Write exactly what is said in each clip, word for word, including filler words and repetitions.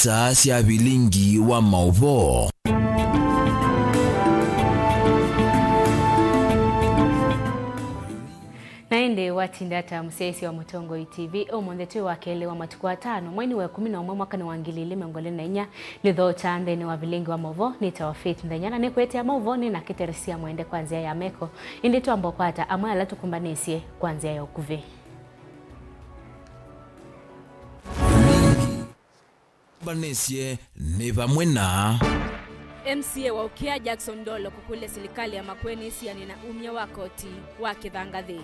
Saa sya vilingi wa maũvoo. Na ĩndĩ watinda ata mũsyaĩĩsya wa Mũtongoi T V? Ũmũnthĩ twĩ wa kelĩ wa matukũ atano, mweinĩ wa ĩkũmi na ũmwe, mwakanĩ wa ngili ilĩ mĩongo ĩlĩ na inya, nĩthokya nthĩnĩ wa vilingi wa maũvoo. Nĩtawa Faith Nthenya, na nĩkũetea maũvoo nĩ nake Teresia Mwende kwa nzĩa ya meko. Ĩndĩ twamba ũkwata amwe ala tũkũmbanĩsye kwa nzĩa ya ũkuvĩ. Mbanĩsye nĩ vamwe na M C A wa Ũkĩa Jackson Ndolo kũkũlya silikalĩ ya Makueni ĩsianĩe na umya wa koti wa kĩthangathĩ.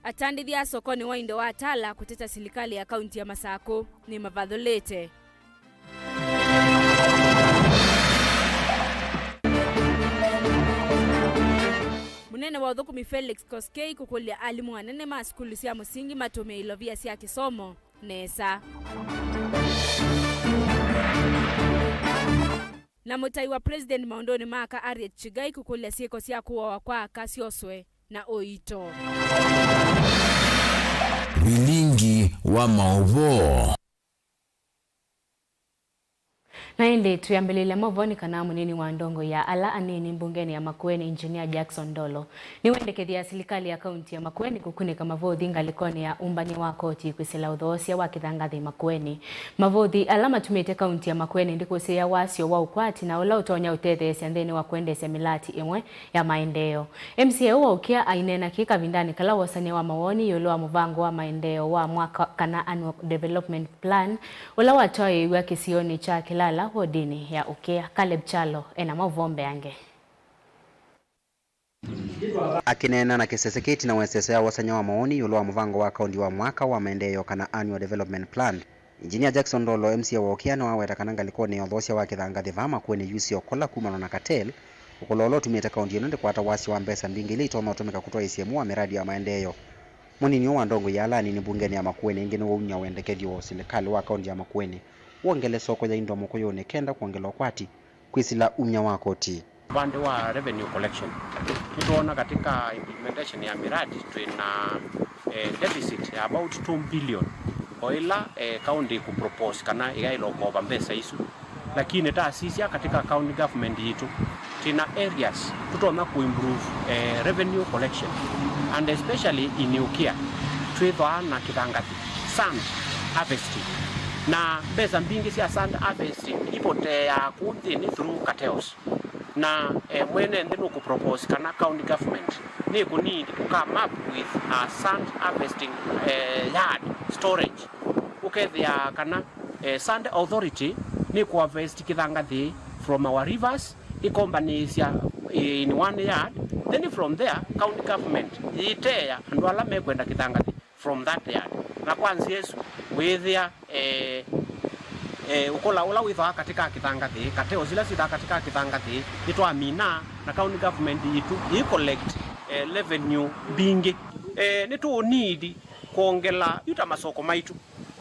Atandĩthya sokonĩ wa indo wa Tala kũteta silikalĩ ya kaunti ya Masakũ nĩmavathũlĩte. Mũnene wa ũthũkũmi Felix Koskei kũkũlya alimũ anene ma sukulu sya mũsingi matũmĩe ilovia sya kĩsomo nesa. Na mũtai wa President maũndũnĩ ma aka Harriet Chigai kũkũlya syĩko sya kũawa kwa aka syoswe na ũito. Vilingi wa maũvoo. Na ĩndĩ twĩambĩlĩlya maũvoo nĩ kana mũnini wa ndongoi ya ala anini mbungenĩ ya Makueni, Engineer Jackson Ndolo, nĩwendekethya silikalĩ ya kaunti ya Makueni kũkunĩka mavũthi ngalĩkonĩ ya ũmbany'a wa koti kwĩsĩla ũthoosya wa kĩthangathĩ Makueni. Mavũthi ala matumĩte kaunti ya Makueni ndĩkũsĩĩa wasyo wa ũkwati na ũla ũtonya ũtetheesya nthĩnĩ wa kwendeesya mĩlati ĩmwe ya maendeeo. M C A ũũ wa Ũkĩa aineena kĩĩ kavindanĩ kala wosany'a wa mawoni ĩũlũ wa mũvango wa maendeeo wa mwaka kana annual development plan ũla watwaĩĩw'a kĩsionĩ kya Kĩlala wodinĩ ya Ũkĩa. Caleb Kyalo ena maũvoo mbeange. Akĩneena na kĩsese kĩtina wa ĩsese ya wosany'a wa mawoni ĩũlũ wa mũvango wa kaunti wa mwaka wa maendeeo kana annual development plan, Engineer Jackson Ndolo, M C A wa Ũkĩa, nĩwaweta kana ngalĩkonĩ ya ũthoosya wa kĩthangathĩ vaa Makueni yusĩ ũkola kumana na cartel, ũkola ũla ũtumĩte kaunti ĩno ndĩkwata wasya wa mbesa mbingĩ ila itonya ũtũmĩka kũtwaĩĩsya ĩmwe wa mĩradi ya maendeeo. Mũnini ũũ wa ndongoi ya ala anini mbungenĩ ya Makueni ĩngĩ nĩwaumya wendekethyo wa ũsilikalĩ wa kaunti ya Makueni wongele soko ya indo Mũkũyũnĩ kenda kwongela ũkwati kwĩsĩla umya wa koti. Upande wa revenue collection, nĩtwoona katika implementation ya miradi twĩ na, eh, deficit ya about two billion, o ĩla, eh, county ĩkũ propose kana ĩyaĩla ũkova mbesa isu. Lakini tasisya katika county government yitũ, twĩ na areas tũtonya kũ improve, eh, revenue collection, and especially in Ũkĩa, twĩthwaa na kĩthangathĩ, sand harvesting, na mbesa mbingĩ sya sand harvesting ipoteaa kũu nthĩnĩ through cartels. Na, eh, mwene nthĩ nũkũ propose kana county government nĩkũ need to come up with a sand harvesting, eh, yard storage. Ũkethĩa kana, eh, sand authority nĩkũ harvest kĩthangathĩ from our rivers, ĩkombanĩĩsya, eh, in one yard, then from there county government yĩteea andũ ala mekwenda kĩthangathĩ from that yard. Na kwa nzĩa ĩsu, wĩĩthĩa, eh, eh, ũkola ũla wĩthwaa katĩ ka kĩthangathĩ, cartels ila syĩthaa katĩ ka kĩthangathĩ, nĩtwamina, na county government yitũ yĩ collect, eh, revenue mbingĩ. Eh, nĩtũ need kwongela yu ta masoko maitũ.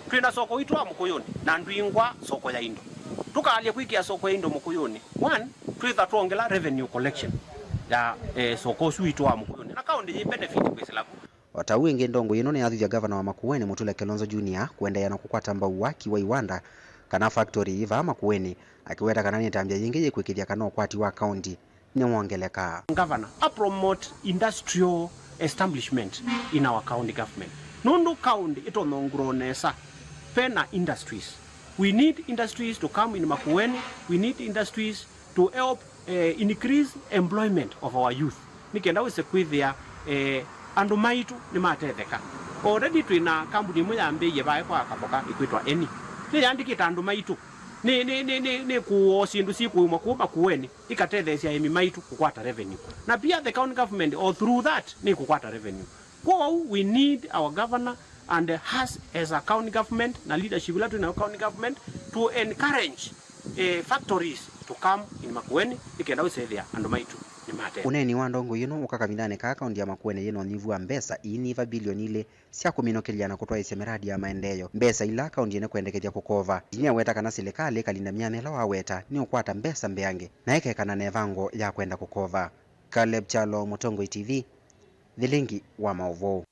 Twĩ na soko witũ wa Mũkũyũnĩ, na ndwingwa soko ya indo. Tũkaalya kwĩkĩa soko ya indo Mũkũyũnĩ, one, twĩtha twongela revenue collection ya, eh, soko ũsu witũ wa Mũkũyũnĩ, na county yĩ benefit kwĩsĩla vu. O ta ũu ĩngĩ, ndongoi ĩno nĩyathũthya ngavana wa Makueni Mutula Kilonzo Junior kũendeea na kũkwata mbau waki wa iwanda kana factory yĩ vaa Makueni, akĩweta kana nĩ ĩtambya yĩngĩ yĩkwĩkĩthya kana ũkwati wa kaunti nĩwongelekaa. Ngavana a promote industrial establishment in our county government, nũndũ county ĩtonya ũngurũ nesa pena industries. We need industries to come in Makueni, we need industries to help, eh, increase employment of our youth, nĩ kenda wĩse kwĩthĩa, eh, andũ maitũ nĩmatetheka. Already twĩ na kambuni ĩmwe yambĩĩie vaĩ kwa Kavoka ĩkwĩtwa Eni. Nĩyandĩkĩte andũ maitũ. Nĩ, nĩ, nĩ, nĩ, nĩ kũũ syĩndũ syĩkũĩmwa kũũ Makueni, ikatetheesya aĩmi maitũ kũkwata revenue. Na pia the county government, or through that, nĩkũkwata revenue. Kwoou, we need our governor and us as a county government na leadership ila twĩ nayo county government to encourage, eh, factories to come in Makueni nĩ kenda wĩsethĩa andũ maitũ nĩmatetheka. Ũneeni wa ndongoi ĩno ũka kavindanĩ kaa kaunti ya Makueni yĩ na ũnyivu wa mbesa iinyiva bilioni ilĩ sya kũminũkĩlya na kũtwaĩĩsya mĩradi ya maendeeo. Mbesa ila kaunti ĩnĩkwendekethya kũkova. Engineer aweta kana silikalĩ ĩkalinda myanya ĩla waweta nĩ ũkwata mbesa mbeange na ĩkekana na ĩvango ya kwenda kũkova. Caleb Kyalo, Mũtongoi T V, Thilingi wa maũvoo.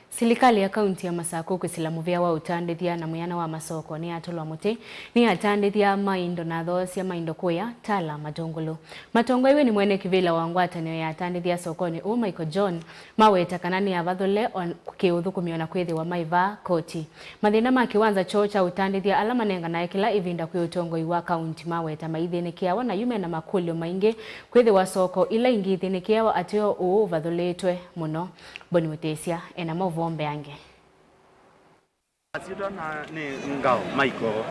Silikalĩ ya kaunti ya Masakũ kwĩsĩla mũvĩa wa ũtandĩthya na mwĩana wa masoko nĩyatũlwa mũtĩ nĩ atandĩthya ma indo na athoosya ma indo kũya Tala Matũngũlũ. Matongoew'e nĩ mwene kĩvĩla wa ngwatanĩo ya atandĩthya sokonĩ ũũ Michael John, maweta kana nĩ avathũle o kĩũthũkũmi ona kwĩthĩwa maĩ vaa koti. Mathĩna ma kĩwanza kyoo kya ũtandĩthya ala manenganae kĩla ĩvinda kwĩ ũtongoi wa kaunti maweta maithĩnĩkĩawa na yu mena makũlyo maingĩ kwĩthĩwa soko ila ingĩ ithĩnĩkĩawa ateo ũũ ũvathũlĩtwe mũno. Boni Mũtĩsya ena maũvoo mbeange.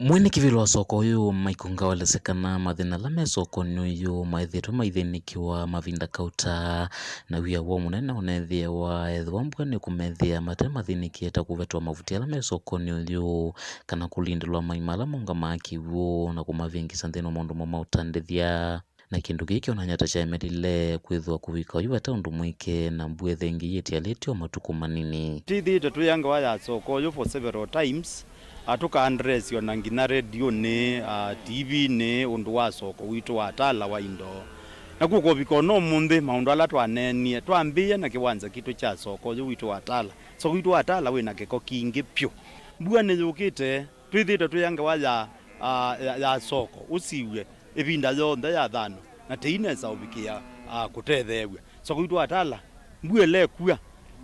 Mwene kĩvĩla wa soko ũyũ Michael Ngao alesya kana mathĩna ala me sokonĩ ũyũ maĩthĩtwe maithĩnĩkĩwa mavinda kauta, na wia woo mũnene ũneethĩawa ethĩwa mbua nĩkũmethĩa mate mathĩnĩkĩe ta kũvetwa mavuti ala me sokonĩ ũyũ, kana kũlindĩlwa maima ala maũngamaa kĩw'ũ na kũmavĩngĩsya nthĩnĩ wa maũndũ moo ma ũtandĩthya. Na kĩndũ kĩĩ kĩonany'a ta kyaemelile kwĩthĩwa kũvika oyu vate ũndũ mwĩke, na mbua ĩthengei ĩtialĩtye o matukũ manini. Twĩthĩĩtwe twĩ ya ngewa ya soko ũyũ for several times, a, tũka address ona nginya redionĩ, a, T V-nĩ ũndũ wa soko witũ wa Tala wa indo. Na kũkũvika ona ũmũnthĩ maũndũ ala twaneenie, twambĩĩe na kĩwanza kitũ kya soko ũyũ witũ wa Tala. Soko witũ wa Tala wĩ na kĩko kingĩ pyũ. Mbua nĩyũkĩte, twĩthĩĩtwe twĩ ya ngewa ya, a, ya, ya soko ũsiw'e ĩvinda yonthe ya thano, na tĩinesa ũvikĩa, a, kũtetheew'a. Soko witũ wa Tala, mbua ĩlekw'a,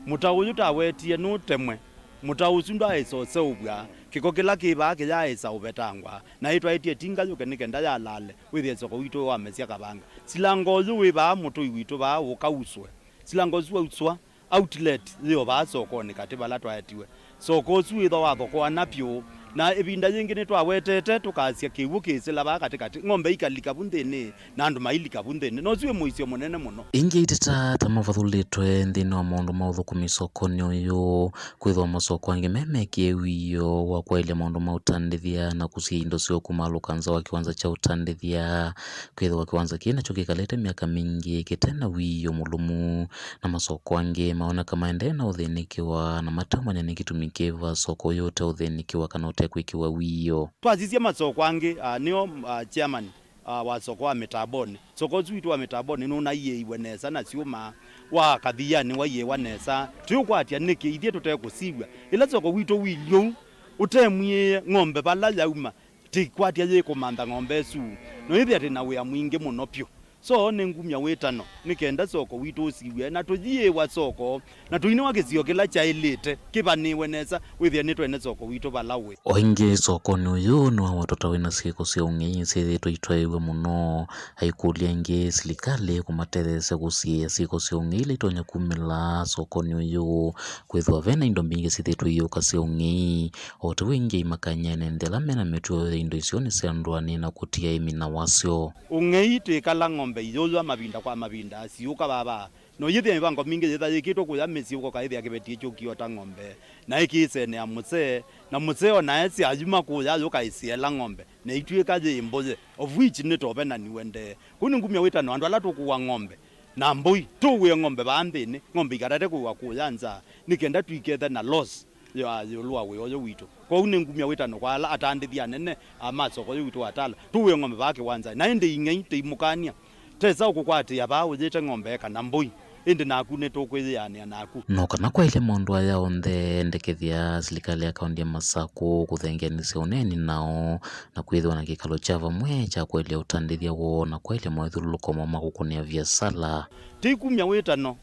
mũtao ũyũ tawetie nũtemwe, mũtao ũsu ndwaaĩsa ũseũvw'a, kĩko kĩla kĩ vaa kĩyaaĩsa ũvetangwa, na ĩtwaĩtye ĩtinga yũke nĩ kenda yalale, wĩthĩe soko witũ wamesya kavanga. Silango ũyũ wĩ vaa mũtũi witũ vaa ũkauswe. Silango ũsu wauswa, outlet yĩ o vaa sokonĩ katĩ vala twaetiwe. Soko ũsu wĩthwa wathokoana vyũ, na ĩvinda yĩngĩ nĩtwawetete tũkasya kĩw'ũ kĩsĩla vaa katĩkatĩ, ng'ombe ikalika vu nthĩnĩ, na andũ mailika vu nthĩnĩ, na ũsu wĩ mũisyo mũnene mũno. Ĩngĩ aiteta ta mavathũlĩtwe nthĩnĩ wa maũndũ ma ũthũkũmi sokonĩ ũyũ, kwĩthwa masoko angĩ me mekĩe wĩoo wa kwaĩlya maũndũ ma ũtandĩthya na kũsiĩĩa indo syoo kumaalũka nza wa kĩwanza kya ũtandĩthya, kwĩthĩwa kĩwanza kĩĩ nakyo kĩkalĩte myaka mingĩ kĩte na wĩoo mũlũmu. Na masoko angĩ maoneka maendee na ũthĩnĩkĩwa na mateũmanya nĩ kĩtumi kĩva soko ũyũ ũteũthĩnĩkĩwa kana ũtekwĩkĩwa wĩoo. Twasisya masoko angĩ, a, nĩo, a, chairman, a, wa soko wa Mĩtambonĩ. Soko ũsu witũ wa Mĩtambonĩ nũnaiĩiwe nesa na syũma, wa Kathianĩ waiĩwa nesa. Tũiũkwatya nĩkĩ ithyĩ tũtekũsiw'a? Ĩla soko witũ wilyĩ ũu ũtemwiĩe ng'ombe vala yauma, tĩkwatya yĩkũmantha ng'ombe ĩsu, no ĩthĩa twĩ na wĩa mwingĩ mũno pyũ. So nĩngumya wĩtano nĩ kenda soko witũ ũsiw'e na tũyiĩĩwa soko na tũinĩwa kĩsio kĩla kyaĩlĩte kĩvanĩĩwe nesa, wĩthĩe nĩtwene soko witũ vala ũĩ. O ĩngĩ sokonĩ ũyũ nĩwawetwa ta wĩna syĩko sya ũng'ei syĩthĩĩtwe itwaĩwe mũno. Aikũlya ĩngĩ silikalĩ kũmatetheesya kũsiĩĩa syĩko sya ũng'ei ila itonya kumĩla sokonĩ ũyũ, kwĩthĩwa ve na indo mbingĩ syĩthĩĩtwe iyũka sya ũng'ei. O ta ũu ĩngĩ imakany'e nĩ nthĩ ala me na mĩtuo ya indo isionĩ sya ndũanĩ na kũtia ĩmina wasyo. Ũng'ei twĩkala ng'ombe iyũywa mavinda kwa mavinda, siũka vava. No yĩthĩa mĩvango mingĩ yĩtha yĩkĩtwe kũya mĩsyĩ, ũkoka ĩthĩa kĩveti ĩkyũkie o ta ng'ombe, na ĩkĩĩsenea mũsee, na mũsee o nae syayuma kũya yũka ĩsiela ng'ombe, na ĩtw'ĩka yĩ mbũye, of which nĩ tovenaniwe ndee. Kũu nĩngumya wĩtano andũ ala tũkũa ng'ombe na mbũi, tũũĩe ng'ombe vaa nthĩnĩ, ng'ombe ikatate kũĩwa kũya nza, nĩ kenda tũikethe na loss ya ĩũlũ wa wĩa ũyũ witũ. Kwoou nĩngumya wĩtano kwa ala atandĩthya anene a ma soko ũyũ witũ wa Tala, tũwĩe ng'ombe vaa kĩwanzaĩ. Na ĩndĩ ing'ei tĩimũkany'a, tesa ũkũkwatĩĩa vaa ũyĩte ng'ombe kana mbũi, ĩndĩ naku nĩtũkwĩyĩanĩa naku. No kana kwaĩlye maũndũ aya onthe, ndekethya silikalĩ ya kaũntĩ ya Masakũ kũthengeanĩsya ũneeni nao na kwĩthĩwa na kĩkalo kya vamwe kya kwaĩlya ũtandĩthya woo na kwaĩlya mawĩthyũlũlũko moo ma kũkũnĩa viasala. Tĩikumya wĩtano,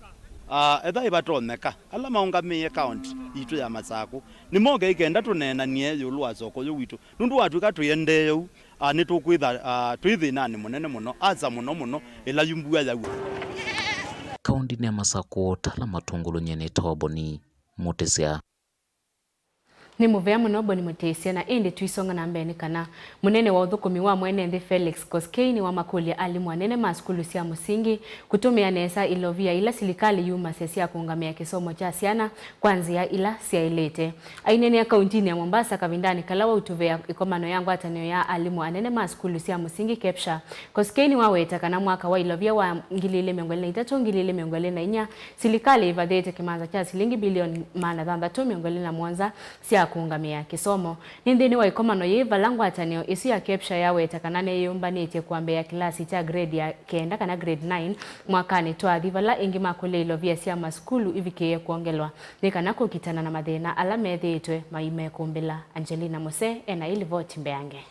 aa, ethĩwa ĩvatonyeka, ala maũngamĩe kaũntĩ yitũ ya Masakũ nĩmoke ĩ kenda tũneenanie ĩũlũ wa soko ũyũ witũ, nũndũ watw'ĩka tũiendee ũu, aa, nĩtũkwĩtha, aa, twĩ thĩnanĩ mũnene mũno, asa mũno mũno ĩla yu mbua yaua. Kaũntĩnĩ ya Masakũ, Tala Matũngũlũ, nyie nĩtawa Boni Mũtĩsya. Nĩ mũvea mũno Boni Mũtĩsya, na ĩndĩ tũisonga na mbee nĩ kana mũnene wa ũthũkũmi wa mwene nthĩ Felix Koskei nĩwamakũlya alimũ anene ma sukulu sya mũsingi kũtũmĩa nesa ilovia ila silikalĩ yumasya sya kũũngamĩa kĩsomo kya syana kwa nzĩa ila syaĩlĩte. Aineenea kauntinĩ ya Mombasa kavindanĩ kala wautuvĩa ĩkomano ya ngwatanĩo ya alimũ anene ma sukulu sya mũsingi, KEPSHA, Koskei nĩwaweta kana mwaka wa ilovia wa ngili ilĩ mĩongo ĩlĩ na itatũ, ngili ilĩ mĩongo ĩlĩ na inya, silikalĩ ĩvathĩte kĩmanza kya silingi bilioni maana thanthatũ mĩongo ĩlĩ na mũonza sya ya kũũngamĩa kĩsomo. Nĩ nthĩnĩ wa ĩkomano yĩĩ vala ngwatanĩo ĩsu ya KEPSHA yaweta kana nĩyĩyũmbanĩtye kwambĩĩa kĩlasi kya grade ya kenda kana grade nine mwakanĩ twathi, vala ĩngĩ makũlya ilovia sya masukulu ivikĩĩe kwongelwa nĩ kana kũkitana na mathĩna ala methĩĩtwe mai mekũmbĩla. Angelina Mose ena ĩ livoti mbeange.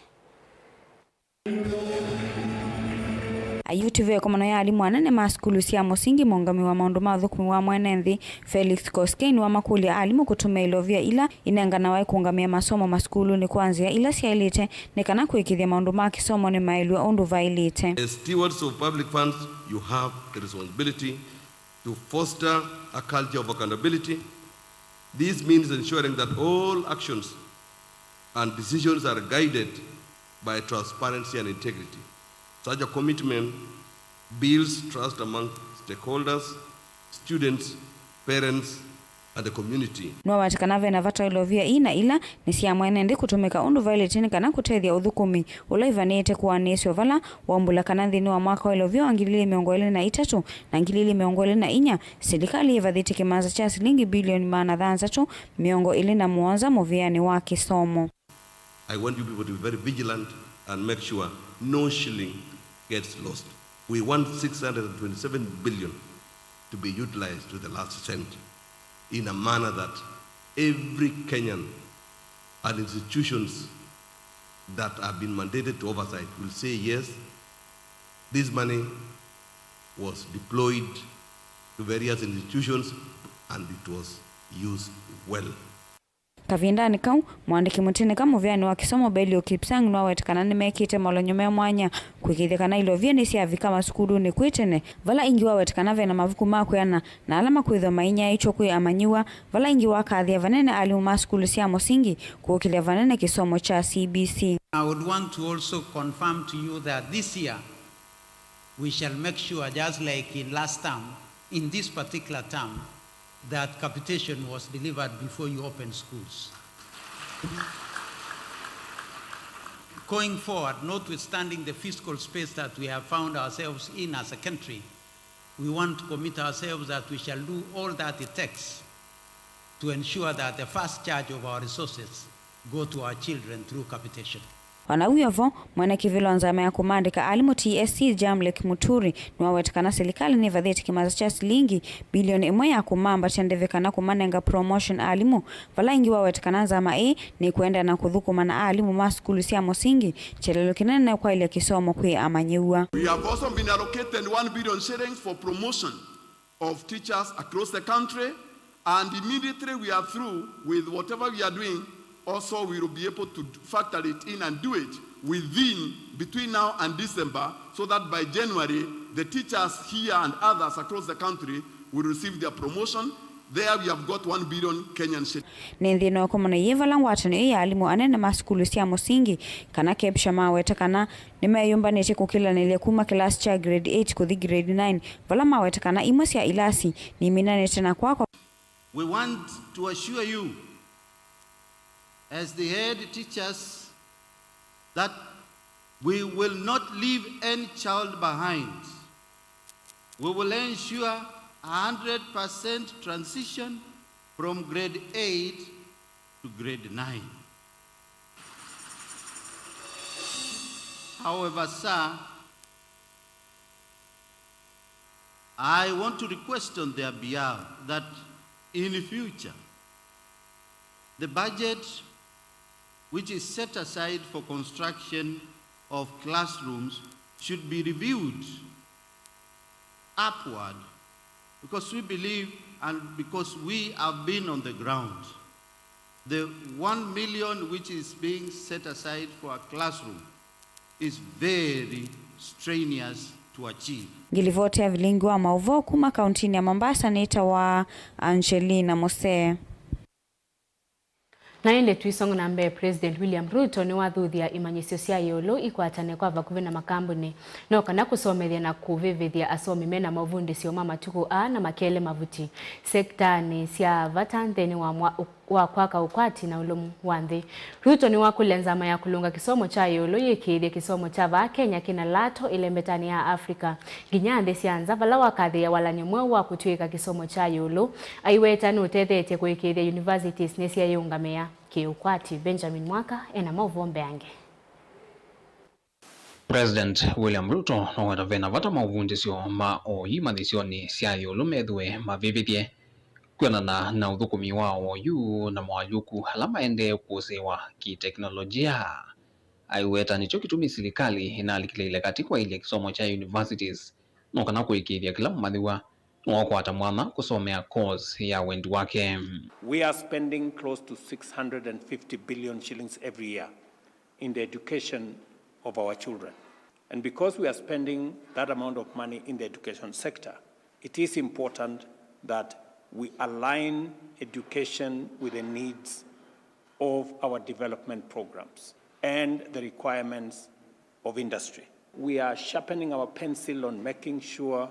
Ayuti ve ĩkomano ya alimũ anene ma sukulu sya mũsingi, mũũngamĩi wa maũndũ ma ũthũkũmi wa mwene nthĩ, Felix Koskei, nĩwamakũlya alimũ kũtũmĩa ilovia ila inenganawa ĩkũũngamĩa masomo masukulunĩ kwa nzĩa ila syaĩlĩte nĩ kana kũĩkĩĩthya maũndũ ma kĩsomo nĩmaĩlw'a ũndũ vaĩlĩte. As stewards of public funds, you have the responsibility to foster a culture of accountability. This means ensuring that all actions and decisions are guided by transparency and integrity. Such a commitment builds trust among stakeholders, students, parents, and the community. Nĩwaweta kana ve na vata wa ilovia ii na ila nĩ sya mwene nthĩ kũtũmĩka ũndũ vaĩlĩte nĩ kana kũtethya ũthũkũmi ũla ivanĩĩte kũanĩĩsw'a vala waumbũla kana nthĩnĩ wa mwaka wa ilovia wa ngili ilĩ mĩongo ĩlĩ na itatũ na ngili ilĩ mĩongo ĩlĩ na inya, silikalĩ yĩvathĩtye kĩmanza kya silingi bilioni maana thanthatũ mĩongo ĩlĩ na mũonza mũvĩanĩ wa kĩsomo. I want you people to be very vigilant and make sure no shilling gets lost. We want six hundred and twenty-seven billion to be utilized to the last cent in a manner that every Kenyan and institutions that have been mandated to oversight will say, "Yes, this money was deployed to various institutions and it was used well." Kavindanĩ kau, mũandĩki mũtĩnĩka mũvĩanĩ wa kĩsomo Belio Kipsang nĩwaweta kana nĩmekĩte molony'o me mwanya kũĩkĩĩthya kana ilovia nĩsyavika masukulunĩ kwĩ tene, vala ĩngĩ waweta kana ve na mavuku ma kwĩana na ala makwĩthwa mainyaĩĩtw'e kwĩ amanyĩw'a, vala ĩngĩ wakathĩa vanene alimũ ma sukulu sya mũsingi kũũkĩlya vanene kĩsomo kya C B C. I would want to also confirm to you that this year we shall make sure, just like in last term, in this particular term, that capitation was delivered before you open schools. Going forward, notwithstanding the fiscal space that we have found ourselves in as a country, we want to commit ourselves that we shall do all that it takes to ensure that the first charge of our resources go to our children through capitation. O na wĩ o vo, mwene kĩvĩla wa nzama ya kũmandĩka alimũ T S C, Jamlek Muturi, nĩwaweta kana silikalĩ nĩvathĩte kĩmanza kya silingi bilioni ĩmwe ya kũmambatya ndeve kana kũmanenga promotion alimũ, vala ĩngĩ waweta kana nzama ĩĩ nĩkũendeea na kũthũkũma na alimũ ma sukulu sya mũsingi kyelelo kĩnene kwaĩlya kĩsomo kwĩ amanyĩw'a. We have also been allocated one billion shillings for promotion of teachers across the country, and immediately we are through with whatever we are doing, also we will be able to factor it in and do it within, between now and December, so that by January, the teachers here and others across the country will receive their promotion. There we have got one billion Kenyan shillings. Nĩ nthĩnĩ wa ĩkomano yĩĩ vala ngwatanĩo ĩĩ ya alimũ anene ma sukulu sya mũsingi kana KEPSHA maweta kana nĩmeyũmbanĩtye kũkĩlanĩlya kuma kĩlasi kya grade eight kũthi grade nine, vala maweta kana imwe sya ilasi niminanĩte na kwakwa. We want to assure you, as the head teachers, that we will not leave any child behind. We will ensure a hundred percent transition from grade eight to grade nine. However, sir, I want to request on their behalf that in future, the budget which is set aside for construction of classrooms should be reviewed upward, because we believe and because we have been on the ground, the one million which is being set aside for a classroom is very strenuous to achieve. Ngilivoti ya vilingi wa maũvoo kuma kauntinĩ ya Mombasa nĩtawa Angelina Mose. Na ĩndĩ tũisonga na mbee, President William Ruto nĩwathuthya imanyĩsyo sya ĩũlũ ikwatane kwa vakuvĩ na makambunĩ no kana kũsomethya na kũvĩvĩthya asomi mena maũvundĩsyo ma matukũ aa na makele mavuti sektanĩ sya vata nthĩnĩ wa mwa-, wa kwaka ũkwati na ũlũmu wa nthĩ. Ruto nĩwakũlya nzama ya kũlũnga kĩsomo kya ĩũlũ yĩkĩĩthye kĩsomo kya vaa Kenya kĩna lato ĩlembetanĩ ya Africa nginya nthĩ sya nza, vala wakathĩĩa walany'o mweũ wa kũtw'ĩĩka kĩsomo kya ĩũlũ aiweta nũtethetye kũĩkĩĩthya universities nĩsyeeyĩũngamĩa. Kĩũkwati Benjamin Mwaka ena maũvoo mbeange. President William Ruto nũweta vena vata maũvundĩsyo ma ũĩ imanyĩsyonĩ sya ĩũlũ methĩwe mavĩvĩthye kwĩanana na ũthũkũmi wa oyu na moalyũku ala maendee kũsĩĩwa kĩ-tekinolongya. Aiweta nĩkyo kĩtumi silikalĩ ĩnalikĩlĩĩle katĩ kwaĩlya kĩsomo kya universities no kana kũĩkĩĩthya kĩla mũmanyĩw'a nĩwakwata mwanya kũsomea course ya wendi wake. We are spending close to six hundred and fifty billion shillings every year in the education of our children. And because we are spending that amount of money in the education sector, it is important that we align education with the needs of our development programs and the requirements of industry. We are sharpening our pencil on making sure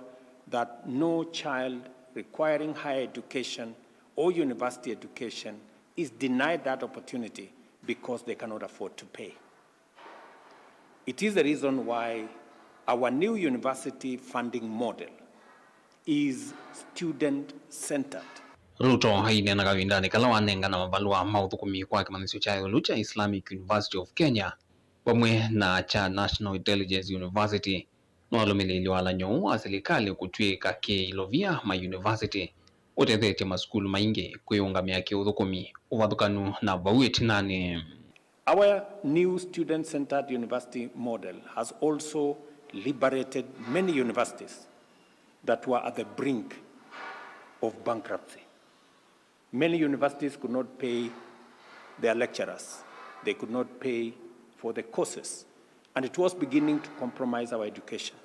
that no child requiring higher education or university education is denied that opportunity because they cannot afford to pay. It is the reason why our new university funding model is student-centered. Ruto aineena kavindanĩ kala wanengana mavalũa ma ũthũkũmi kwa kĩmanyĩsyo kya ĩũlũ kya Islamic University of Kenya vamwe na kya National Intelligence University, nĩwalũmĩlĩilye walany'o ũũ wa silikalĩ kũtw'ĩĩka kĩilovia ma yunivasiti ũtethetye masukulu maingĩ kwĩũngamĩa kĩũthũkũmi ũvathũkanu na vau ĩtinanĩ. Our new student-centered university model has also liberated many universities that were at the brink of bankruptcy. Many universities could not pay their lecturers, they could not pay for the courses, and it was beginning to compromise our education.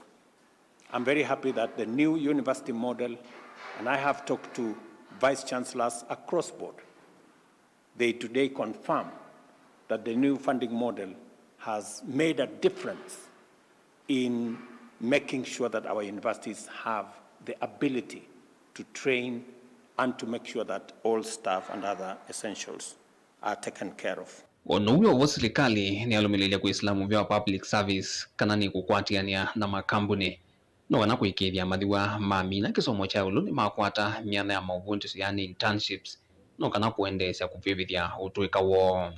I'm very happy that the new university model, and I have talked to vice chancellors across board, they today confirm that the new funding model has made a difference in making sure that our universities have the ability to train and to make sure that all staff and other essentials are taken care of. O na w'o silikalĩ nĩyalũmĩlĩilye kwĩsĩla mũvĩa wa public service kana nĩkũkwatĩanĩa na makambunĩ no kana kũĩkĩĩthya amanyĩw'a mamina kĩsomo kya ĩũlũ nĩmakwata myanya ya maũvundĩsyo, yaani internships, no kana kũendeesya kũvĩvĩthya ũtũĩka woo.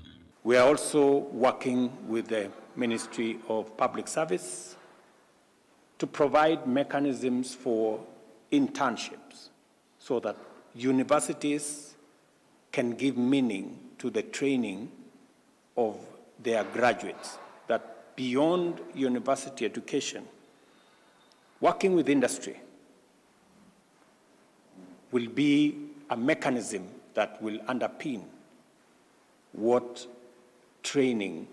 We are also working with the Ministry of Public Service to provide mechanisms for internships so that universities can give meaning to the training of their graduates, that beyond university education, working with industry will be a mechanism that will underpin what training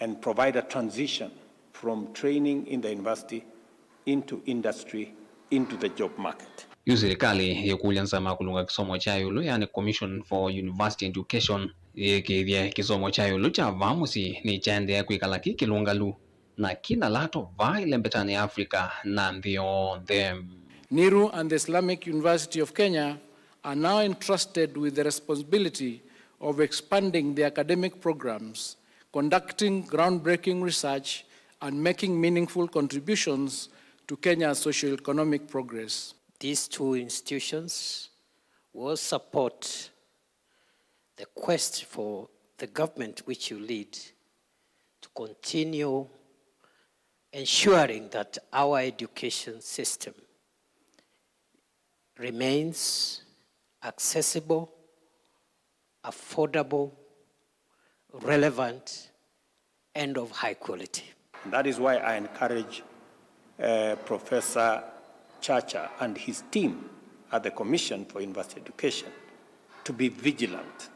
and provide a transition from training in the university into industry, into the job market. Yu silikalĩ yĩkũlya nzama ya kũlũnga kĩsomo kya ĩũlũ, yaani Commission for University Education, yĩĩkĩĩthye kĩsomo kya ĩũlũ kya vaa mũsyĩ nĩkyaendeea kwĩkala kĩ kĩlũngalu na kĩna lato vaa ĩlembetanĩ ya Africa na nthĩ yonthe. Nehru and the Islamic University of Kenya are now entrusted with the responsibility of expanding their academic programs, conducting groundbreaking research, and making meaningful contributions to Kenya's socio-economic progress. These two institutions will support the quest for the government which you lead to continue ensuring that our education system remains accessible, affordable, relevant, and of high quality. And that is why I encourage uh, Professor Chacha and his team at the Commission for University Education to be vigilant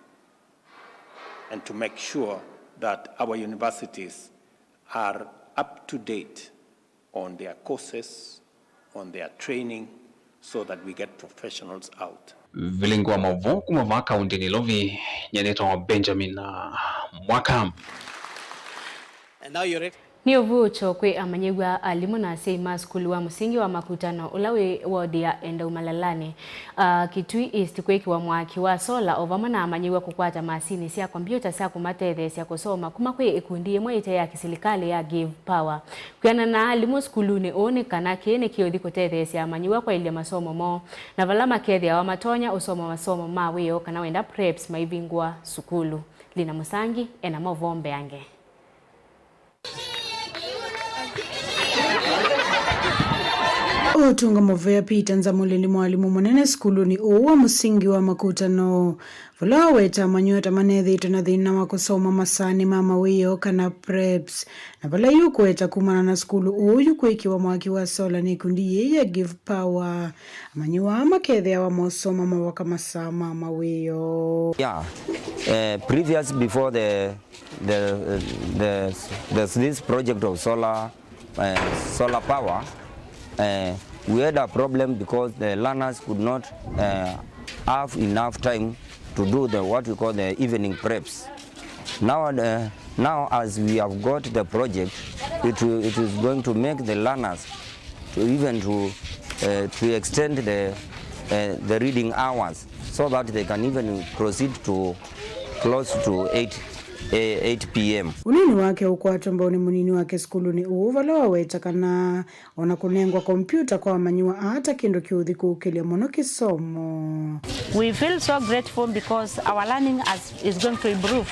and to make sure that our universities are up to date on their courses, on their training, so that we get professionals out. Vilingi wa maũvoo kuma vaa kaũntĩ Nairobi, nyenetwa Benjamin uh, Mwaka. And now you're ready. Nĩ ũvuũkyo kwĩ amanyĩw'a, alimũ na asyai ma sukulu wa mũsingi wa Makutano ũla wĩ wodi ya Endau Malalani, a, Kitui East kwĩkĩwa mwaki wa sola, o vamwe na amanyĩw'a kũkwata masini sya kombiũta sya kũmatetheesya kũsoma kuma kwĩ ĩkundi yĩmwe ĩte ya kĩsilikalĩ ya Give Power. Kwĩanana na alimũ sukulunĩ ũũ nĩ kana kĩĩ nĩkĩũthi kũtetheesya amanyĩw'a kwaĩlya masomo moo, na vala makethĩawa matonya ũsoma masomo ma wĩoo kana wenda preps maivingũa sukulu. Lina Mũsangi ena maũvoo mbeange. Ũtũnga mũvea Peter Nzamũlĩ nĩ mwalimũ mũnene sukulunĩ ũũ wa mũsingi wa Makutano, vala waweta amanyĩw'a ta manethĩĩtwe na thĩna wa kũsoma masaanĩ ma mawĩoo kana preps, na vala yu kũweta kumana na sukulu ũũ yu kwĩkĩwa mwaki wa sola nĩ ikundi yĩĩ ya Give Power, amanyĩw'a aa makethĩawa mosoma mavoka masaa ma mawĩoo. Yeah, eh, previous before the the, the, the, this project of solar, uh, solar power, uh, we had a problem because the learners could not, uh, have enough time to do the, what we call the evening preps. Now, uh, now as we have got the project, it will, it is going to make the learners to even to, uh, to extend the, uh, the reading hours so that they can even proceed to close to eight, eh, eight p m. Ũnini wake ũkwatwa mbau nĩ mũnini wake sukulunĩ ũũ, vala waweta kana ona kũnengwa kompiuta kwa amanyĩw'a aa ta kĩndũ kĩũthi kũũkĩlya mũno kĩsomo. We feel so grateful because our learning as is going to improve.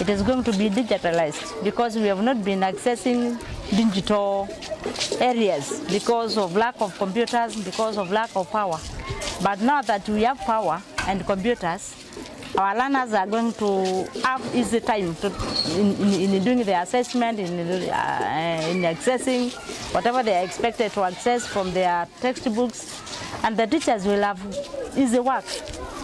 It is going to be digitalized because we have not been accessing digital areas because of lack of computers, because of lack of power. But now that we have power and computers, our learners are going to have easy time to, in, in, in doing their assessment, in, uh, in accessing whatever they are expected to access from their textbooks, and the teachers will have easy work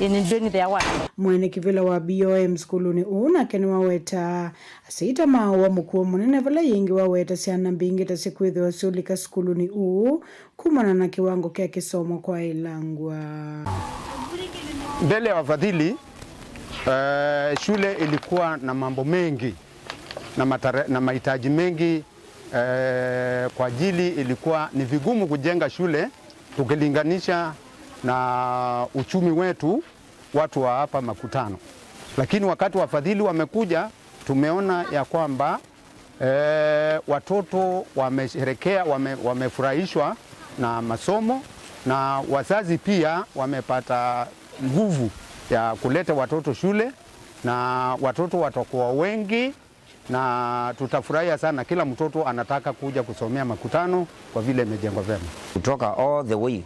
in doing their work. Mwene kĩvĩla wa B O M sukulunĩ ũũ nake nĩwaweta asyai ta maũa mũkuo mũnene, vala yĩngĩ waweta syana mbingĩ ta syĩkwĩthĩwa syũlika sukulunĩ ũũ kumana na kĩwango kya kĩsomo kwaĩlangw'a. Mbele ya wafadhili, eh, shule ilikuwa na mambo mengi na matare-, na mahitaji mengi, eh, kwa ajili ilikuwa ni vigumu kujenga shule tukilinganisha na uchumi wetu, watu wa hapa Makutano. Lakini wakati wafadhili wamekuja, tumeona ya kwamba, eh, watoto wamesherekea, wame-, wamefurahishwa na masomo, na wazazi pia wamepata nguvu ya kuleta watoto shule, na watoto watakuwa wengi, na tutafurahia sana. Kila mtoto anataka kuja kusomea Makutano kwa vile imejengwa vyema. Kutoka all the way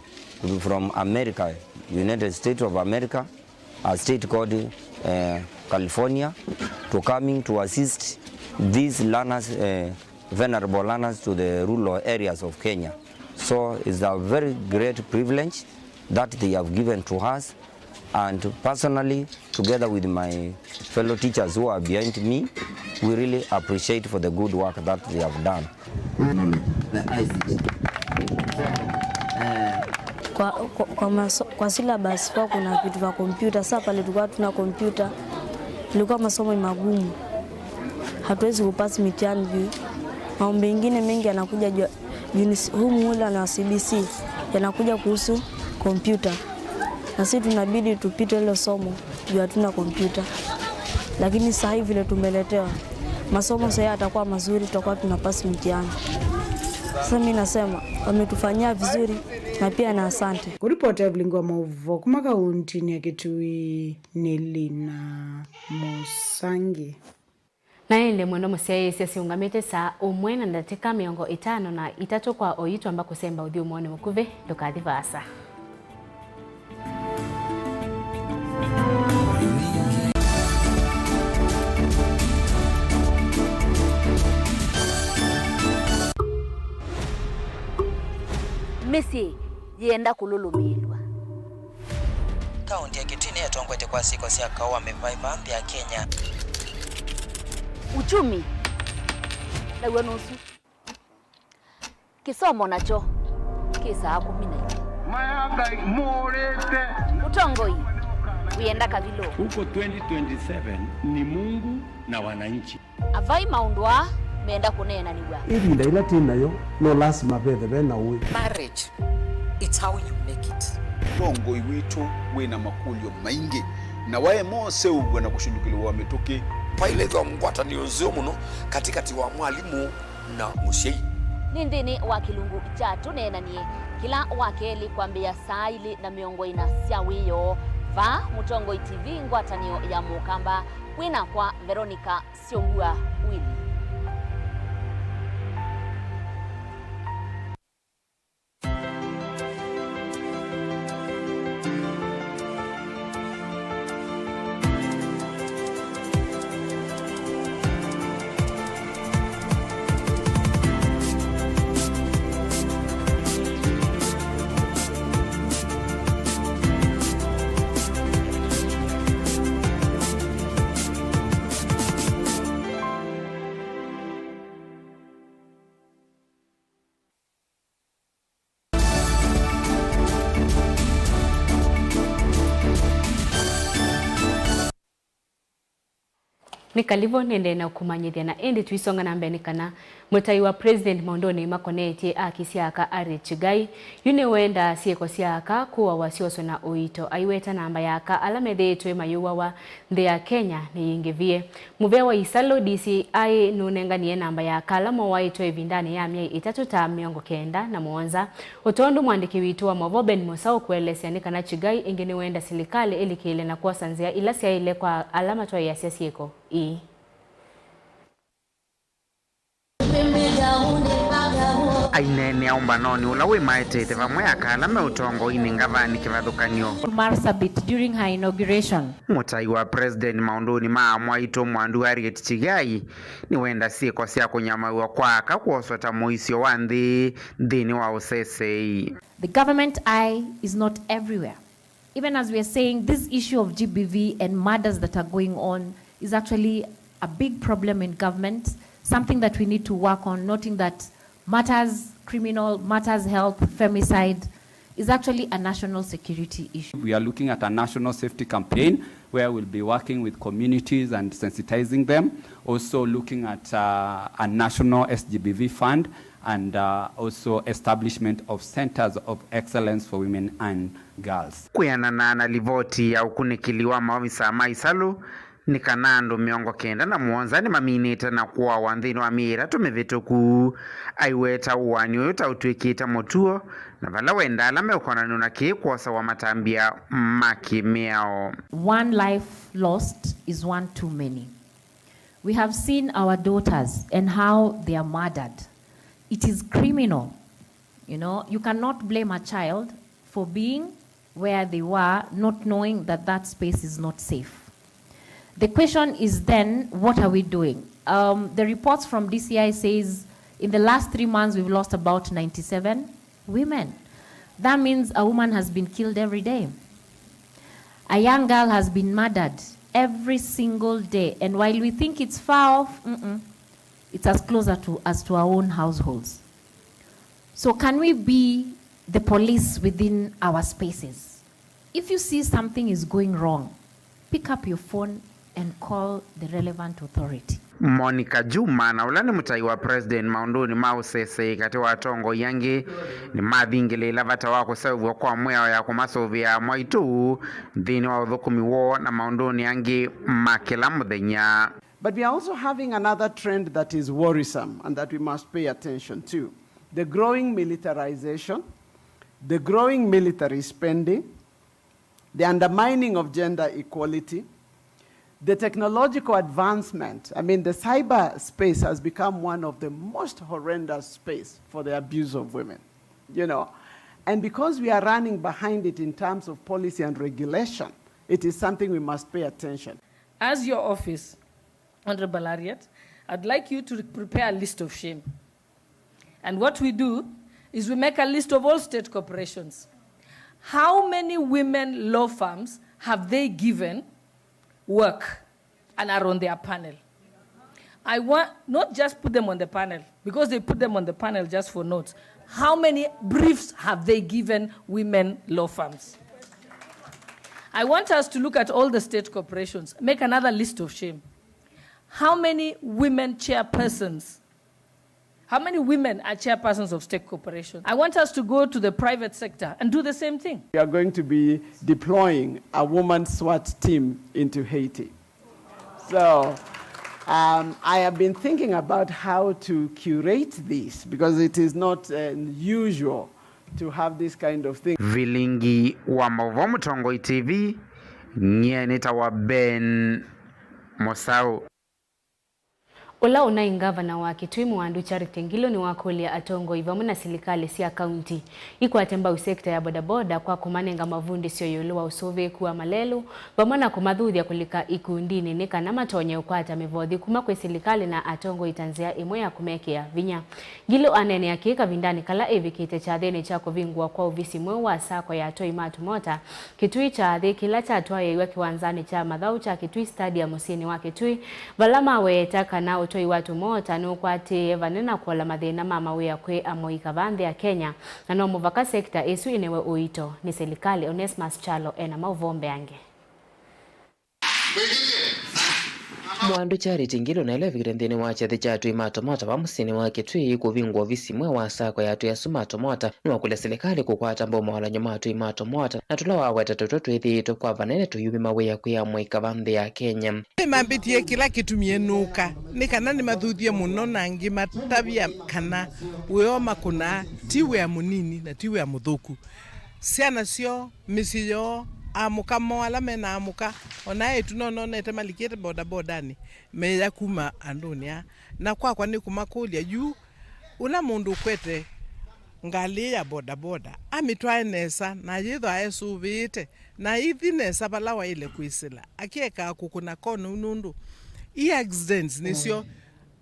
from America, United States of America, a state called, eh, California, to coming to assist these learners, eh, vulnerable learners to the rural areas of Kenya. So it's a very great privilege that they have given to us, and personally, together with my fellow teachers who are behind me, we really appreciate for the good work that they have done. Technology, the I C T. So, eh, Kwa, kwa, kwa, maso, kwa syllabus kwa kuna vitu vya kompyuta. Sasa pale tulikuwa tuna kompyuta, ilikuwa masomo ni magumu, hatuwezi kupasi mitihani juu mambo mengine mengi yanakuja juu, juu ni s-, huu muhula na C B C yanakuja kuhusu kompyuta, na sisi tunabidi tupite hilo somo juu hatuna kompyuta. Lakini saa hii vile tumeletewa, masomo saa hii yatakuwa mazuri, tutakuwa tunapasi mtihani. Sasa mimi nasema wametufanyia vizuri na pia na asante. Kũripota Evelyn wa maũvoo kuma kauntinĩ ya Kitui nĩ Lina Mũsangi. Na ĩndĩ mwendwa mũsyaĩĩsya, siũngamĩte saa ũmwe na ndatĩka mĩongo ĩtano na itatũ kwa oyu twamba kũsemba ũthyũmũonĩ mũkuvĩ, ndũkathi vaasa. Mĩsyĩ yĩenda kũlũlũmĩĩlw'a. Kaunti ya Kitui nĩyo ĩtongoetye kwa syĩko sya kaũ wa mĩvaĩva nthĩ ya Kenya. Uchumi naw'o nũsu. Kĩsomo nakyo kĩ saa kũmi na ilĩ. Mayanga mũũrĩte. Ũtongoi wĩenda kavilũ. Huko twenty twenty-seven ni Mungu na wananchi. Avai maũndũ aa menda kũneenanĩw'a. Ĩvinda yĩla twĩ nayo, no lasima vethe ve na ũĩ. Marriage, it's how you make it. Ũtongoi witũ wĩ na makũlyo maingĩ, na waema ũseũvw'a na kũshũlũkĩlĩw'a mĩtũkĩ. Vailĩthwa ngwatanĩo nzeo mũno katĩkatĩ wa mwalimũ na mũsyai. Nĩ nthĩnĩ wa kĩlungu kya Tũneenanie, kĩla wa kelĩ kwambĩĩa saa ilĩ na mĩongo ĩna sya wĩoo, vaa Mũtongoi T V, ngwatanĩo ya Mũkamba, wĩ nakwa Veronica Syombua Willy. Nĩ kalĩvo nĩendee na ũkũmanyĩthya, na ĩndĩ tũisonga na mbee nĩ kana mũtai wa President maũndũnĩ makonetye aki sya aka Harriet Chigai yu nĩwendaa syĩko sya aka kũawa syoswe na ũito, aiweta namba ya aka ala methĩĩtwe mayũawa nthĩ ya Kenya nĩyĩngĩvie. Mũvea wa Isalu D C I nũnenganie namba ya aka ala mowaĩtwe ĩvindanĩ ya myei ĩtatũ ta mĩongo kenda na mũonza. O tondũ mũandĩki witũ wa maũvoo Ben Mũsa ũkũelesya, nĩ kana Chigai ĩngĩ nĩwenda silikalĩ ĩlikĩle na kwosa nzĩa ila syaĩle kwa ala matwaĩĩasya syĩko ii. Aineenea ũmbanonĩ ũla wĩmaetete vamwe aka ala me ũtongoinĩ ngavanĩ kĩvathũkany'o, Marsabit, during her inauguration. Mũtai wa President maũndũnĩ ma amwaitũ mwandu Harriet Chigai nĩwenda syĩko sya kũnyamaw'a kwa aka kwoswa ta mũisyo wa nthĩ nthĩnĩ wa ũseseei. The government eye is not everywhere. Even as we are saying, this issue of G B V and murders that are going on is actually a big problem in government, something that we need to work on, noting that matters, criminal matters, health, femicide, is actually a national security issue. We are looking at a national safety campaign where we'll be working with communities and sensitizing them, also looking at uh, a national S G B V fund and uh, also establishment of centers of excellence for women and girls. Kwĩanana na livoti ya ũkunĩkĩli wa maovisa ma Isalu, nĩ kana andũ mĩongo kenda na mũonza nĩmaminĩte na kũawa nthĩnĩ wa myei ĩtatũ mĩvĩtũku. Aiweta ũaani ũyũ ta ũtw'ĩkĩte mũtuo, na vala wenda ala meũkonanw'a na kĩĩ kwosawa matambya ma kĩmĩao. One life lost is one too many. We have seen our daughters and how they are murdered. It is criminal. You know, you cannot blame a child for being where they were, not knowing that that space is not safe. The question is then, what are we doing? Um, the reports from D C I says in the last three months we've lost about ninety-seven women. That means a woman has been killed every day. A young girl has been murdered every single day. And while we think it's far off, mm-mm, it's as closer to as to our own households. So can we be the police within our spaces? If you see something is going wrong, pick up your phone and call the relevant authority. Monica Juma, na ũla nĩ mũtai wa President maũndũnĩ ma ũseseĩ katĩ wa atongoi angĩ, nĩmathingĩlĩĩla vata wa kũseũvw'a kwa mĩao ya kũmasũvĩa mwaitũ nthĩnĩ wa ũthũkũmi woo na maũndũnĩ angĩ ma kĩla mũthenya. But we are also having another trend that is worrisome and that we must pay attention to. The growing militarization, the growing military spending, the undermining of gender equality, the technological advancement. I mean, the cyber space has become one of the most horrendous space for the abuse of women, you know. And because we are running behind it in terms of policy and regulation, it is something we must pay attention. As your office, Honorable Harriet, I'd like you to prepare a list of shame. And what we do is we make a list of all state corporations. How many women law firms have they given work and are on their panel? I want, not just put them on the panel, because they put them on the panel just for notes. How many briefs have they given women law firms? I want us to look at all the state corporations, make another list of shame. How many women chairpersons How many women are chairpersons of stake corporations? I want us to go to the private sector and do the same thing. We are going to be deploying a woman SWAT team into Haiti. So, um, I have been thinking about how to curate this because it is not uh, usual to have this kind of thing. Vilingi wa Mauvoo, Mũtongoi T V, nyie nĩtawa Ben Mũsaũ. Ũla ũnaĩ ngavana wa Kitui Mwandu Charity Ngilu nĩwakũlya atongoi vamwe na silikalĩ sya kaunti ikwate mbau sekta ya bodaboda kwa kũmanenga mavundĩsyo ĩũlũ wa ũsũvĩĩku wa malelũ vamwe na kũmathuthya kũlika ikundinĩ nĩ kana matonye ũkwata mĩvothi kuma kwĩ silikalĩ na atongoi ta nzĩa ĩmwe ya kũmekĩa vinya. Ngilu aneenea kĩĩ kavindanĩ kala ĩvĩkĩte kyathĩnĩ kya kũvingũa kwa ovisi mweũ wa sacco ya atwai ma tũmota Kitui kya Nthĩ kĩla kyatwaĩĩw'a kĩwanzanĩ kya mathaũ kya Kitui Stadium mũsyĩnĩ wa Kitui, vala maweeta kana ũtwai wa tũmota nũkwatĩĩe vanene kũola mathĩna ma mawĩa kwĩ amũika va nthĩ ya Kenya, na no mũvaka sekita ĩsu ĩnewe ũito nĩ silikalĩ. Onesmus Kyalo ena maũvoo mbeange. Mwandu Charity Ngilu na ĩla evikĩte nthĩnĩ wa kyathĩ kya atwai ma tũmota va mũsyĩnĩ wa Kitui kũvingũa ovisi mweũ wa sacco ya atwai asu ma tũmota, nĩwakũlya silikalĩ kũkwata mbau mawalany'o ma atwai ma tũmota, na tũla waweta tũtũ twĩthĩĩtwe kwa vanene tũyumya mawĩa kwĩ amũika va nthĩ ya Kenya. Nĩmambĩtie kĩla kĩtumie nũka nĩ kana nĩmathuthye mũno na ngĩmatavya kana wĩa ũmakũnaa ti wĩa mũnini na ti wĩa mũthũku. Syana syoo, mĩsyĩ yoo, amũka moo ala me na amũka, o na eĩtu no nonete malikĩte bodabodanĩ meya kuma andũnĩ aa. Na kwakwa nĩ kũmakũlya yu, ũla mũndũ ũkwete ngalĩ ya bodaboda amĩtwae nesa na ayĩthwa esũvĩĩte na aithi nesa vala waĩle kwĩsĩla, akekaa kũkũna konũu nũndũ i accidents nĩsyo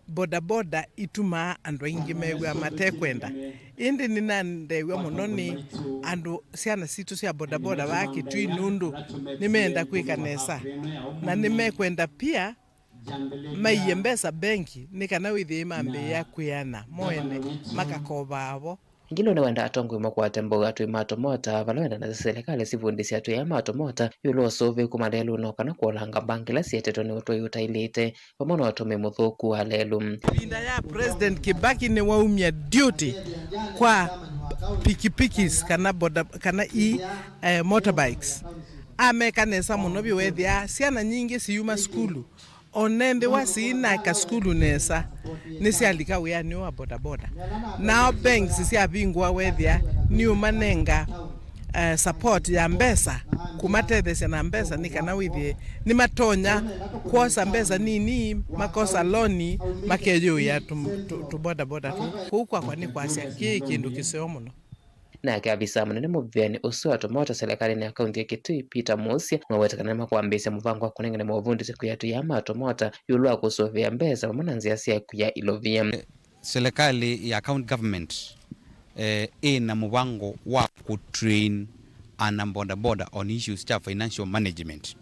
bodaboda itumaa andũ aingĩ mew'a matekwenda. Ĩndĩ nĩnandeew'a mũno nĩ andũ, syana sitũ sya bodaboda vaa Kitui nũndũ nĩmeenda kwĩka nesa na nĩmekwenda pia maiye mbesa mbengi nĩ kana wĩthĩe mambĩĩa kwĩana mo ene makakovaa vo. Ngilu nĩwendaa atongoi makwate mbau atwai ma tũmota vala wendaa nasyo silikalĩ sivundĩsye atwai aa ma tũmota ĩũlũ wa ũsũvĩĩku malelũnĩ o kana kũolanga mbanga ila sietĩtwe nĩ ũtwai ũtaĩlĩte vamwe na ũtũmĩi mũthũku wa lelũ. Ĩvinda ya President Kibaki nĩwaumya duty kwa pikipikis kana boda, kana i, eh, motorbikes. Ameka nesa mũno vyũ, weethĩa syana nyingĩ siyuma sukulu, o na ethĩwa siinaka sukulu nesa, nĩsyalika wĩanĩ ũũ wa bodaboda. Nao banks syavingũa, weethĩa nĩũmanenga eh, support ya mbesa, kũmatetheesya na mbesa nĩ kana wĩthĩe nĩmatonya kwosa mbesa nini, makosa loan, makeyũĩa tũ- tũ- tũbodaboda tũu. Kũu kwakwa nĩ kwasya kĩĩ kĩndũ kĩseo mũno. Nake avisaa mũnene mũvĩanĩ ũsu wa tũmota selekalĩnĩ ya kaunti ya Kitui, Peter Muusya, nĩwaweta kana nĩmakwambĩĩsya mũvango wa kũnengane movundĩsyo kwĩ atwai aa ma tũmota ĩũlũ wa kũsũvĩa mbesa vamwe na nzĩa sya kwia ilovia. Selekalĩ ya county government eh, ĩna mũvango wa kũ train ana bodaboda on issues sya financial management.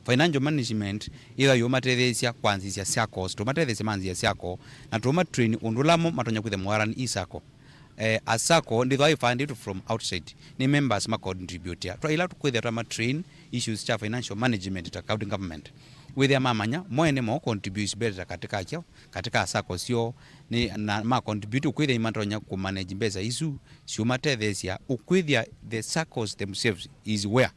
Financial management ĩyo yũmatetheesya kwanzĩsya SACCOs, tũmatetheesya manzĩe SACCO, na tũma train ũndũ ũla mo matonya kwĩthĩa moaran i SACCO. Eh, a SACCO ndĩthwa ĩfundĩtwe from outside, nĩ members makontributia. Twa ĩla tũkwĩthĩa twama train issues sya financial management ta county government, wĩthĩa mamanya mo ene mo contribute better katika kyaũ, katika SACCO syoo, nĩ na ma contribute ũkwĩthĩa nĩmatonya kũ manage mbesa isu siũmatetheesya ũkwĩthĩa the SACCOs themselves is where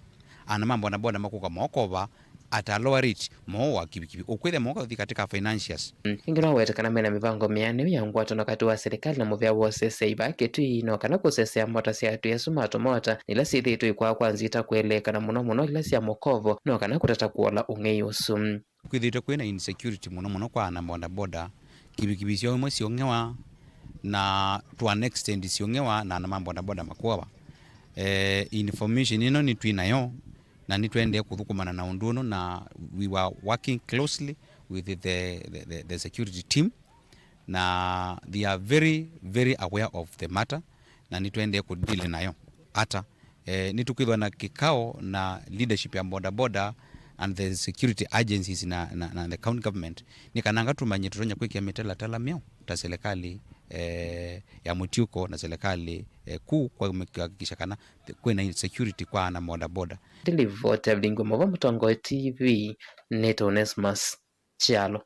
ana ma bodaboda makũka mokova at a lower rate moo wa kivikivi ũkwĩthĩa moka ũthi katika financiers. Ĩngĩ no wete kana mena mĩvango mĩanĩu ya ngwatano katĩ wa silikalĩ na mũvĩa wa ũseseai vaa Kitui, no kana kũsesea mota sya atwai asu ma tũmota ila syĩthĩĩtwe ikwaa kwa nzita kũeleeka na mũno mũno ila sya mũkovo, no kana kũtata kũola ũng'ei ũsu. Kwĩthĩĩtwe kwĩ na insecurity mũno mũno kwa ana bodaboda, kivikivi syoo imwe siũng'ewa, na to an extent siũng'ewa na ana ma bodaboda makuawa. Eh, information ĩno nĩtwĩ nayo na nĩtũendee kũthũkũmana na ũndũ ũno, na we were working closely with the, the, the, the security team, na they are very, very aware of the matter, na nĩtũendee kũdeal nayo ata. Eh, nĩtũkwĩthwa na kĩkao na leadership ya bodaboda and the security agencies na, na, na the county government, nĩ kananga tũmanye tũtonya kwĩkĩa mĩtalatala myeũ ta silikalĩ eh, ya mũtiũko na silikalĩ eh, kuu kwa kuhakikisha kana kwĩna security kwa ana bodaboda. Ndilivoti ya Vilingi wa Mauvoo, Mũtongoi T V, nĩtwa Onesmus Kyalo.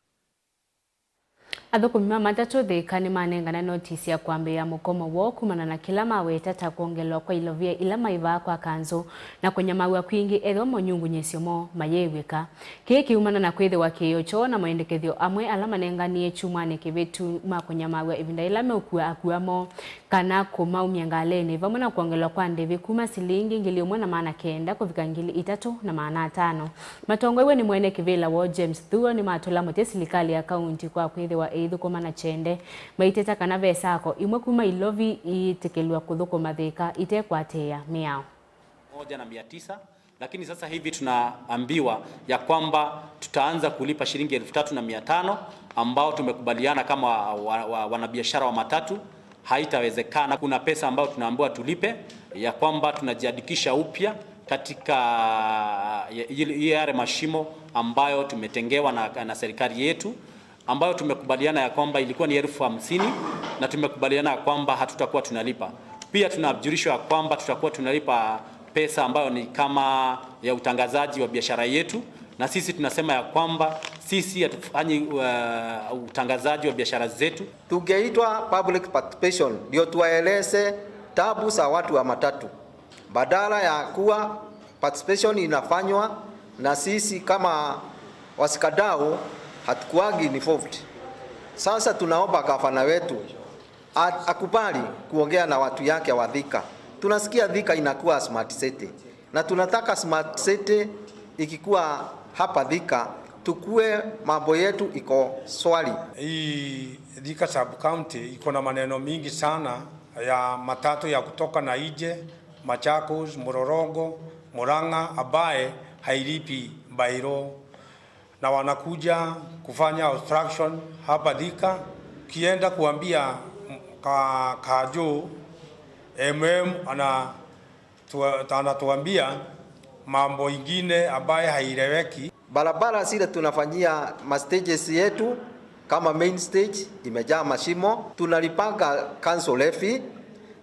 Athũkũmi ma matatũ Thika nĩmanengane notisi ya kwambĩĩa mũkomo woo kumana na kĩla maweta ta kwongelwa kwa ilovia ila maĩvaa kwa kanzũ na kũnyamaw'a kwingĩ ethĩwa monyungunyĩsyo moo mayĩĩw'ĩka. Kĩĩ kĩumana na kwĩthĩwa kĩĩo kyoo na maendekethyo amwe ala manenganie kyumwanĩ kĩvĩtu ma kũnyamaw'a ĩvinda yĩla meũkua akua moo kana kũmaumya ngalĩnĩ, vamwe na kwongelwa kwa ndĩvi kuma silingi ngili ĩmwe na maana kenda kũvika ngili itatũ na maana atano. Matongoew'e nĩ mwene kĩvĩla woo James Thuo, nĩmatũla mũtĩ silikalĩ ya kaunti kwa kwĩthĩwa ĩithũkũma na kyende, maiteta kana ve sacco imwe kuma ilovi iitĩkĩlw'a kũthũkũma Thika itekwatĩĩa mĩao. Moja na mia tisa. Lakini sasa hivi tunaambiwa ya kwamba tutaanza kulipa shilingi elfu tatu na mia tano ambao tumekubaliana kama wa, wa, wanabiashara wa matatu. Haitawezekana. Kuna pesa ambayo tunaambiwa tulipe, ya kwamba tunajiandikisha upya katika ya, ile, ile yale mashimo ambayo tumetengewa na, na serikali yetu, ambayo tumekubaliana ya kwamba ilikuwa ni elfu hamsini na tumekubaliana ya kwamba hatutakuwa tunalipa. Pia tunajulishwa ya kwamba tutakuwa tunalipa pesa ambayo ni kama ya utangazaji wa biashara yetu, na sisi tunasema ya kwamba sisi hatufanyi, uh, utangazaji wa biashara zetu. Tungeitwa public participation ndio tuwaeleze tabu za watu wa matatu. Badala ya kuwa participation inafanywa na sisi kama wasikadau hatukuwagi involved. Sasa tunaomba gavana wetu a-, akubali kuongea na watu yake wa Thika. Tunasikia Thika inakuwa smart city. Na tunataka smart city ikikuwa hapa Thika, tukue mambo yetu iko swali. Hii Thika sub county iko na maneno mingi sana ya matatu ya kutoka na nje, Machakos, Mlolongo, Murang'a, ambaye hailipi bairo. Na wanakuja kufanya obstruction hapa Thika. Ukienda kuambia ka-, Kajũ, M M ana-, tua-, anatuambia mambo ingine ambaye haieleweki. Barabara zile tunafanyia ma stages yetu kama main stage imejaa mashimo, tunalipanga council levy,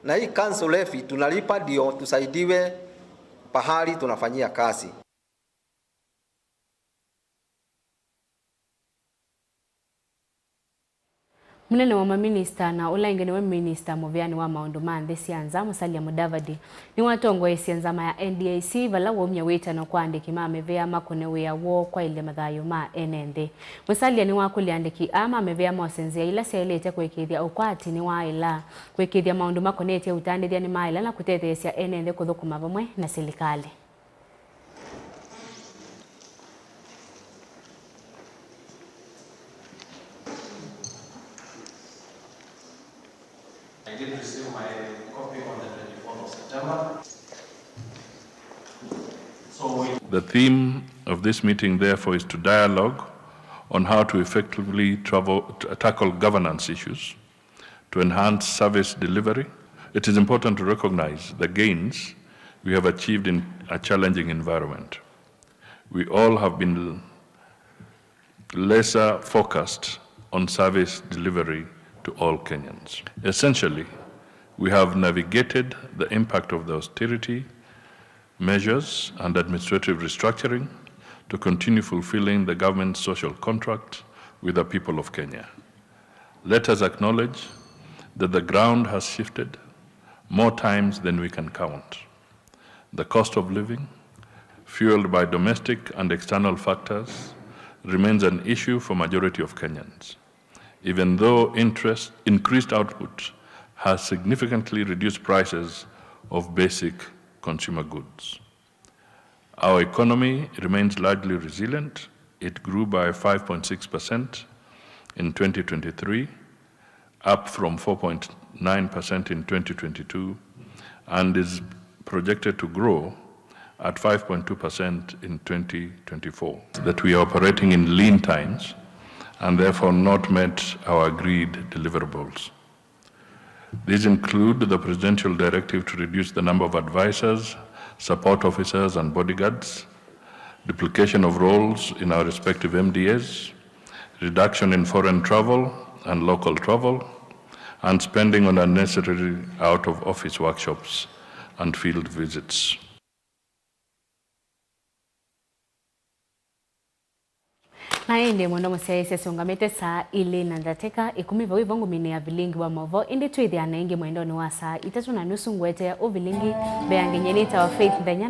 na hii council levy tunalipa ndio tusaidiwe pahali tunafanyia kazi. Mũnene wa maminista na ũla ĩngĩ nĩwe minista mũvĩanĩ wa maũndũ ma nthĩ sya nza, Musalia Mudavadi, nĩwatongoesye nzama ya N D I C vala waumya wĩtano kwa andĩki ma mĩvĩa makũne wĩa woo kwaĩlya mathayũ ma ene nthĩ. Musalia nĩwakũlya andĩki aa ma mĩvĩa mose nzĩa ila syaĩlĩte kũĩkĩĩthya ũkwati nĩwaaĩla, kũĩkĩĩthya maũndũ makonetye ũtandĩthya nĩmaaĩla na kũtetheesya ene nthĩ kũthũkũma vamwe na silikalĩ. I did receive my copy on the twenty-fourth of September. So we The theme of this meeting, therefore, is to dialogue on how to effectively travel, t-, tackle governance issues, to enhance service delivery. It is important to recognize the gains we have achieved in a challenging environment. We all have been laser focused on service delivery to all Kenyans. Essentially, we have navigated the impact of the austerity measures and administrative restructuring to continue fulfilling the government's social contract with the people of Kenya. Let us acknowledge that the ground has shifted more times than we can count. The cost of living, fueled by domestic and external factors, remains an issue for majority of Kenyans, even though interest, increased output has significantly reduced prices of basic consumer goods. Our economy remains largely resilient. It grew by five point six percent in twenty twenty-three, up from four point nine percent in twenty twenty-two, and is projected to grow at five point two percent in twenty twenty-four. That we are operating in lean times and therefore not met our agreed deliverables. These include the presidential directive to reduce the number of advisors, support officers, and bodyguards, duplication of roles in our respective M D As, reduction in foreign travel and local travel, and spending on unnecessary out-of-office workshops and field visits. Na ĩndĩ mwendo mũsyaĩĩsya syũngamĩte saa ilĩ na ndatĩka ĩkũmi vau ĩvo ngũminĩ ya vilingi wa maũvoo, ĩndĩ twĩthĩana ĩngĩ mwendonĩ wa saa itatũ na nusu ngũetea ũvilingi mbee ya ngenyenita wa Faith Nthenya na